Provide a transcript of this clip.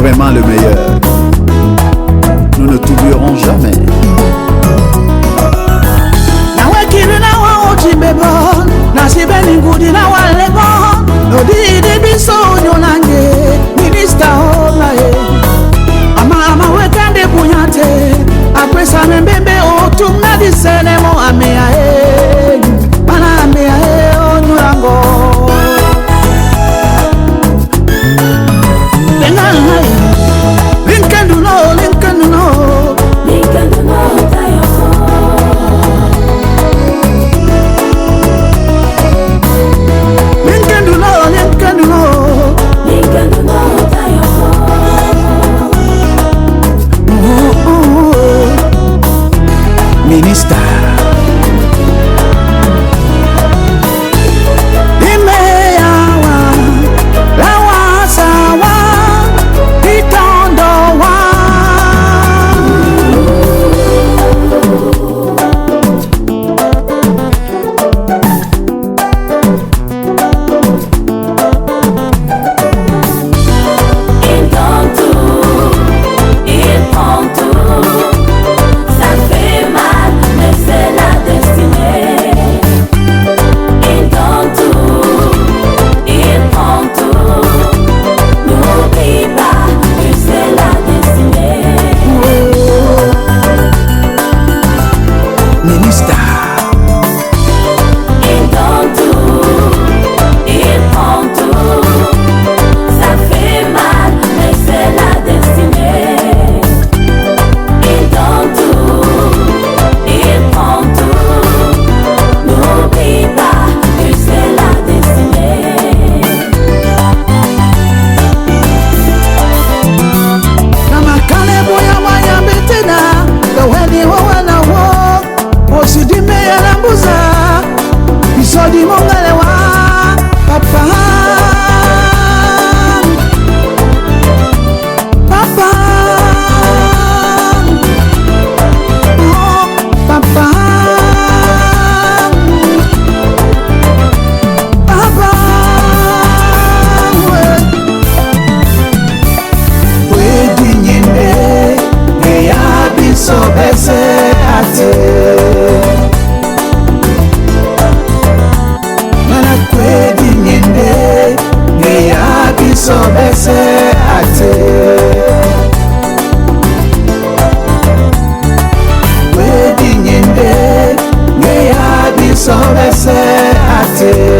Vraiment le meilleur. Nous ne t'oublierons jamais. Nawekiri na wa ojimbebo nasibeni ngudi na walebo nodidi biso onyolange minista olaye ama ama wekande bunyate akwesame mbembe otumna disenemo amea e bana amea e onyulango lengalai linkenduno linkenduno. Linkenduno linkenduno. Oh, oh, oh. Minister. Imeyawa, lawa sawa, itondowa. Il donne tout, il prend tout. Ça fait mal, mais c'est la destinée. Il donne tout, il prend tout. N'oublie pas que c'est la destinée. Minister. Il donne tout, il prend tout. Ça fait mal, mais c'est la destinée. Il donne tout, il prend tout. N'oublie pas que c'est la destinée. Na makale boya mayambe tena kaweni wowana wo osidimeyela mbuza bisodi mongalewa papa papa oh, papa papa ouais. Kwedinyende, ngeya biso bese ate. Mana kwedinyende, ngeya biso bese ate. Kwedinyende, ngeya biso bese ate.